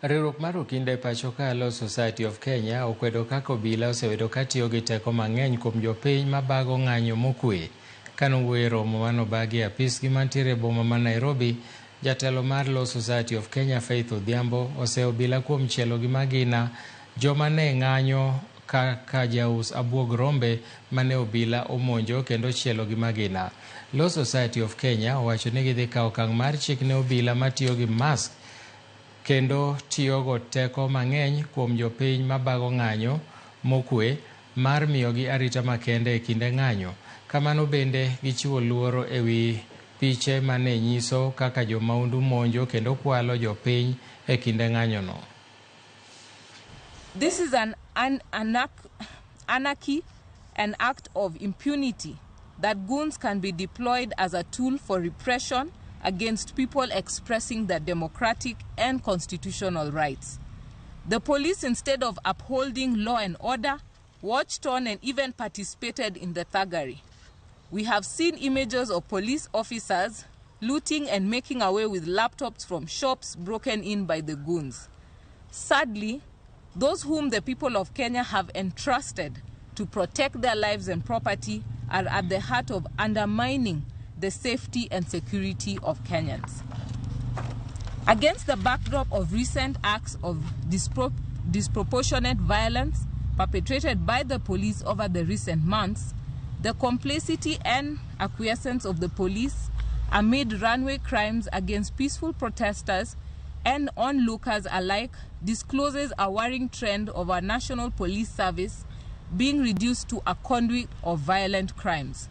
Riwruok mar okinde e pacho ka Law Society of Kenya okwedo kaka obila osebedo ka tiyo gi teko mang'eny kuom jopiny mabago ng'anyo mokwe. Kanowuoyo e romo manobagi e apisgi mantiere e boma ma Nairobi, jatelo mar Law Society of Kenya Faith Odhiambo oseyo obila kuom chielo gi magina joma ne ng'anyo kaka jaus abuog rombe mane obila omonjo kendo chielo gi magina. Law Society of Kenya owacho ni gidhi kawo okang' mar chik ne obila matiyo gi mask kendo tiyogo teko mang'eny kuom jopiny mabago ng'anyo mokwe mar miyogi arita makende e kinde ng'anyo. Kamano bende gichiwo luoro e wi piche mane nyiso kaka jomaundu monjo kendo kwalo jopiny e kinde ng'anyono. This is an anarchy, an act of impunity that goons can be deployed as a tool for repression against people expressing their democratic and constitutional rights. The police, instead of upholding law and order, watched on and even participated in the thuggery. We have seen images of police officers looting and making away with laptops from shops broken in by the goons. Sadly, those whom the people of Kenya have entrusted to protect their lives and property are at the heart of undermining the safety and security of Kenyans. Against the backdrop of recent acts of disproportionate violence perpetrated by the police over the recent months, the complicity and acquiescence of the police amid runway crimes against peaceful protesters and onlookers alike discloses a worrying trend of our national police service being reduced to a conduit of violent crimes.